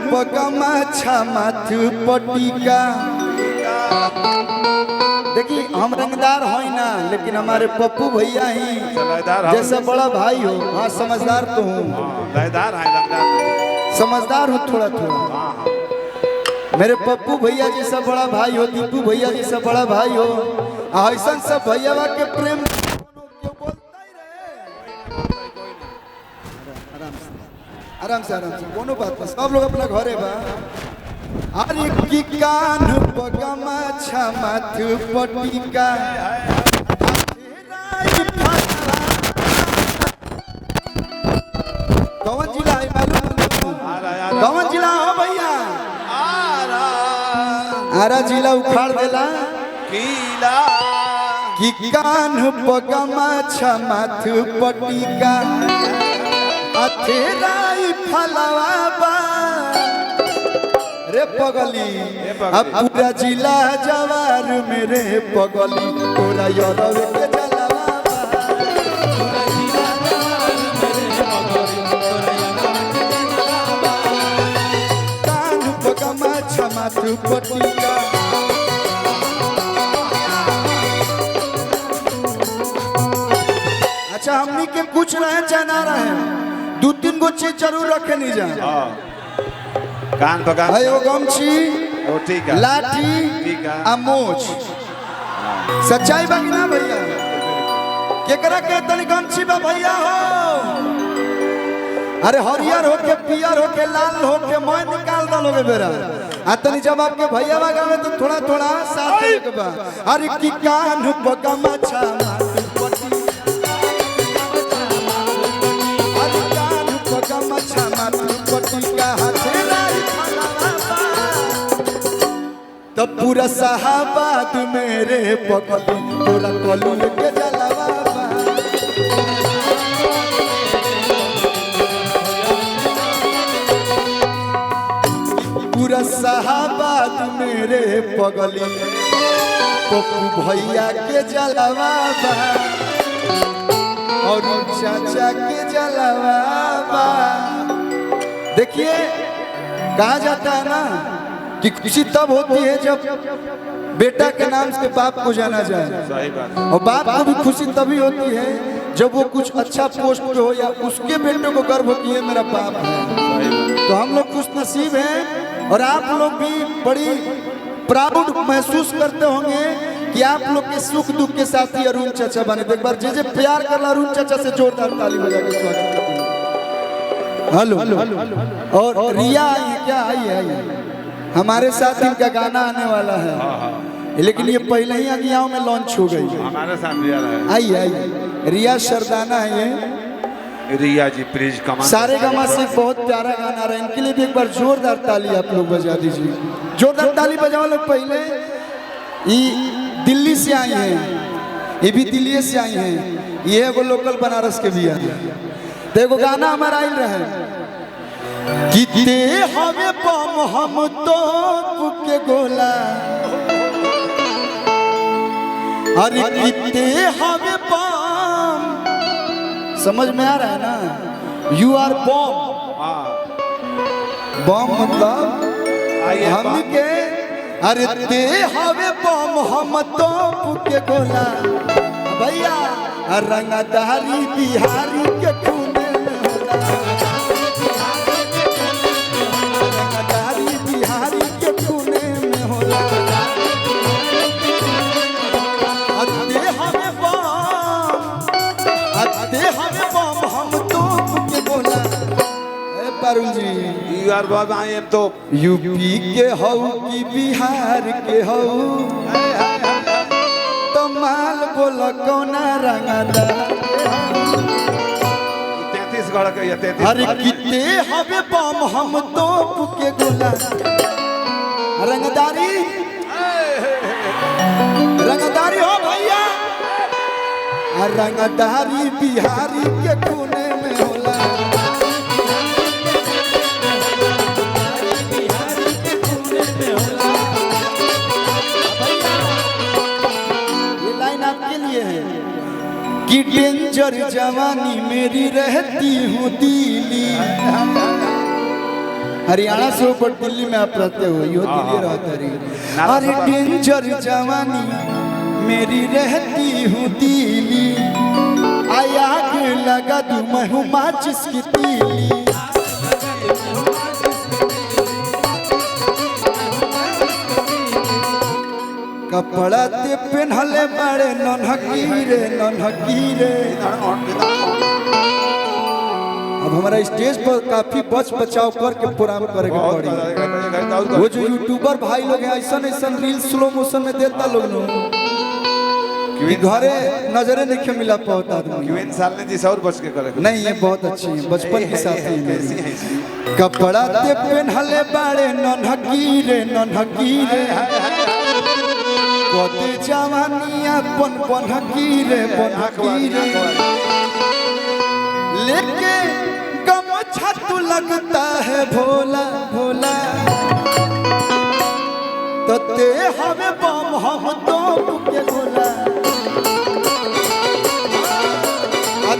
पगमाछा माथ पटिका। देखिए हम रंगदार हो ना, लेकिन हमारे पप्पू भैया ही समझदार हो। जैसा बड़ा भाई हो। हाँ समझदार तो हूँ, लयदार है, रंगदार। समझदार हूँ थोड़ा थोड़ा। मेरे पप्पू भैया जैसा बड़ा भाई हो, दीपू भैया जैसा बड़ा भाई हो, ऐसा सब भैया के प्रेम क्यों बोलता ही रहे। आराम से आराम से आराम से, कोनो बात नहीं, सब लोग अपना घरे बा। अरे की कान पगमाछा माथ पटिका, कौन जिला है मालूम? कौन जिला हो भैया? आरा जिला उखाड़ देला कीला कि कान पगमाछा माथ पटिका अथेराई फलवा बा रे पगली। अब पूरा जिला जवार मेरे पगली तोरा यरवे के जलवा बा। कान पगमाछा माथ पटिका अच्छा हमनी के कुछ रहे चाहे ना रहे, दू तीन गो चीज जरूर रखे नहीं जा। कान पका है वो गमछी, ओ ठीक है, लाठी ठीक है। आ मोछ। सच्चाई बा कि ना भैया? केकरा के तनी गमछी बा भैया हो? अरे हरियर होके पियर होके लाल होके मैं निकाल दलोगे बेरा। आ तनी जब आपके भैया बा गावे तो थोड़ा थोड़ा साथ देके बा। अरे की कान पगमाछा माथ पटी, अरे कान पगमाछा माथ पटी का हाथेराई फलवा बा। तब पूरा साहबाद मेरे पगली तोरा कलू के जलवा बा। पूरा साहबाद मेरे पगली पप्पू भैया के जलवा बा और चाचा के जलवा बा। देखिए कहा जाता है ना कि खुशी तब होती है जब बेटा के नाम से बाप को जाना जाए, सही बात। और बाप को भी खुशी तभी होती है जब वो कुछ अच्छा पोस्ट पे हो या उसके बेटे को गर्व हो कि ये मेरा बाप है। तो हम लोग खुश नसीब हैं और आप लोग भी बड़ी प्राउड महसूस करते होंगे कि आप लोग के सुख दुख के साथी अरुण चाचा बने। तो एक बार जे जे प्यार करला अरुण चाचा से जोरदार ताली बजा के स्वागत करते हैं। हेलो और रिया आई है क्या? आई है, आई है। हमारे साथ इनका गाना आने वाला है, लेकिन ये पहले ही अगियाओं में लॉन्च हो गई। हमारे साथ रिया है। आई आई रिया सरदाना है ये। रिया जी प्लीज कमान। सारे गामा से बहुत प्यारा गाना रहा है, इनके लिए भी एक बार जोरदार ताली आप लोग बजा दीजिए। जोरदार ताली बजाओ लोग। पहले ये दिल्ली से आई हैं, ये भी दिल्ली से आई हैं, ये एगो लोकल बनारस के भी है। देखो गाना हमारा आयल रहे किते हमें बम हम तोप के गोला, अरे किते हमें बम, समझ में आ रहा है ना? You are bomb. Bomb मतलब हम के। अरे ते हवे बम हम तोप के गोला भैया, रंगदारी बिहारी के खूने में होला, रंगदारी बिहारी के खूने में होला। अते हवे बम, अते हवे बम हम तोप के गोला। ए Parul ji you are bomb, I am तो यूपी के हऊ कि बिहार के हऊ, तो माल बोल कौना रंगदा। 33 गढ़ के ये 33। अरे किते हवे बम हम तोप के गोला, रंगदारी रंगदारी हो भैया, रंगदारी बिहारी के खूने में होला। ये लाइन आपके लिए है कि डेंजर जवानी मेरी रहती हूँ दिली, हरियाणा से ऊपर दिल्ली में आप रहते हो, यो दिल्ली रहते रही। अरे डेंजर जवानी मेरी रहती हूँ दिल्ली, आयाग लगा दूँ मैं हूँ माचिस की तीली। कपड़ा ते पेन्हले बड़े नन्हकी रे नन्हकी रे। अब हमारा स्टेज पर काफी बच बचाव करके प्रोग्राम करे के पड़ी। वो जो यूट्यूबर भाई लोग हैं ऐसा ऐसा रील स्लो मोशन में देता लोग नु कि घरे नजरे नहीं मिला पाता आदमी। क्वीन सालनी जी से और बच के करे। नहीं ये बहुत अच्छी है, बचपन के साथी है मेरे। कपड़ा ते पेन्हले बड़े नन्हकी रे नन्हकी रे, कते जवानिया पन पनहकी रे पनहकी रे, लेके गमछा तू लगता है भोला भोला, तो ते हमें बम हम तो के गोला,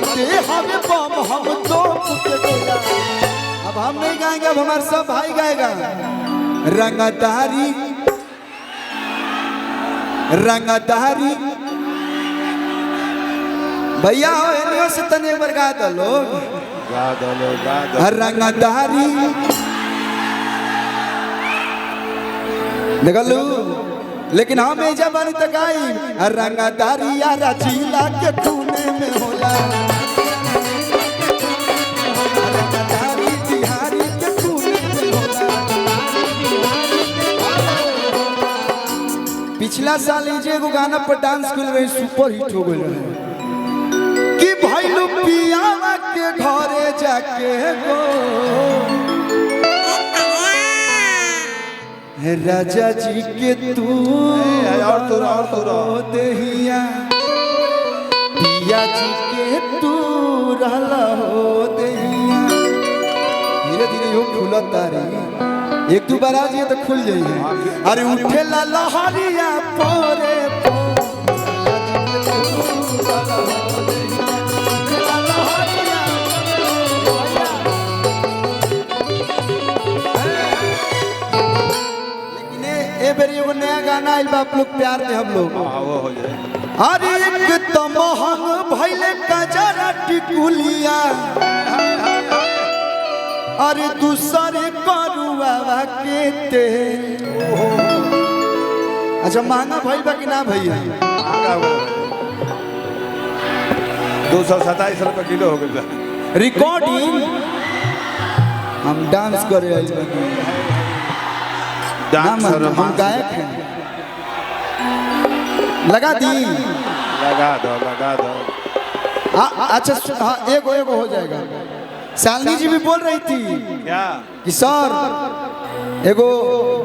ते हमें बम हम तो के गोला। अब हम नहीं गाएंगे, अब हमारे सब भाई गाएगा। रंगदारी रंगदारी भैया हो एनियो से तने एक बार गा दो लोग, गा दो लोग गा दो। रंगदारी देखलू, लेकिन हम एजा बानी त गाई रंगदारी यारा जिला के खूने में होला, रंगदारी बिहारी के खूने में होला। पिछला साल जे एगो गाना पर डांस कर रहे सुपर हिट हो गइल रहे कि भैलू पियावा के घरे जाके गो राजा जी के तू और तू और तू देहिया, पिया जी के तू रहला हो देहिया। धीरे धीरे यो खुलत तारी, एक दो बार आ जाइए तो खुल जाइए। अरे उठे ला लहरिया पोरे पो, लेकिन ए बेरी एगो नया गाना आइल बा, आप लोग प्यार दे हम लोग। वो हो जाए। अरे एक तो मोहंग भइले कजरा टिकुलिया, अरे दूसरे करुआ के तेल। अच्छा महंगा भइल बा कि ना भैया? 227 रुपये किलो हो गया। रिकॉर्डिंग हम डांस करे आइल बानी, डांस हम गायक हैं। लगा दी, लगा दो लगा दो। अच्छा हाँ एगो एगो हो जाएगा। शालिनी जी भी बोल रही थी क्या कि सर एगो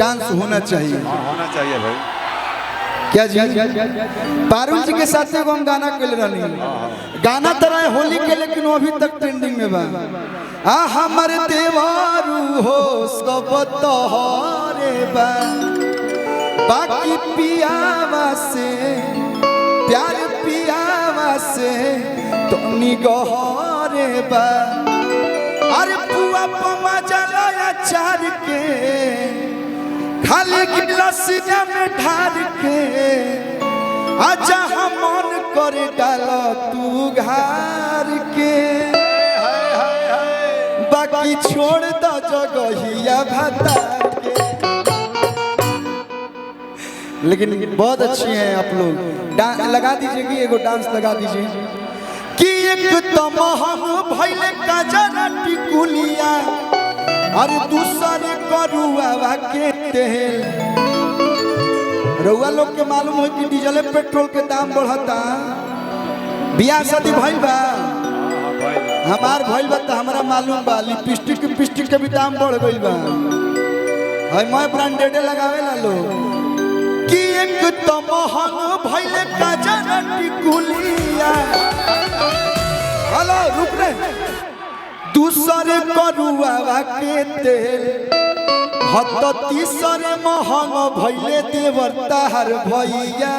डांस होना चाहिए। होना चाहिए भाई। क्या जी? पारुल जी के साथ एगो हम गाना के रहनी, गाना तो रहे होली के, लेकिन वो अभी तक ट्रेंडिंग में बा। आ हमर देवारू हो सब तोहरे बा, बाकी पियावा से प्यार पियावा से तो निगहरे बा। अरे पुआ पमा जलाया चार के, खाली गिलास में ढार के, आजा हम मन कर डाल तू घार के, बाकी छोड़ द जगहिया भतार के। लेकिन बहुत अच्छी हैं आप लोग, डांस लगा दीजिए कि एगो डांस लगा दीजिए कि एक तो महंग भइले कजरा टिकुलिया, अरे दूसरे करुआ के तेल। रउआ लोग के मालूम हो कि डीजल पेट्रोल के दाम बढ़ता। बियाह शादी भइल बा, हमार भइल बा तो हमरा मालूम बा। लिपस्टिक पिस्टिक के भी दाम बढ़ गइल बा, है मैं ब्रांडेड लगावेला लोग। कि एक तो महंग भइले कजरा टिकुलिया, हेलो रुक रे, दूसरे करुआ के तेल, हत तीसरे महंग भइले देवर ताहर भैया,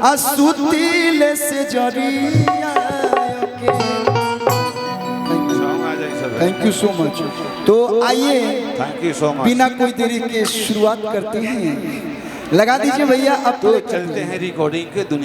आ सुतिले से जरिया के। Thank you so much. तो आइए thank you so much. बिना कोई देरी के शुरुआत करते हैं। लगा दीजिए भैया अब तो चलते हैं रिकॉर्डिंग के दुनिया।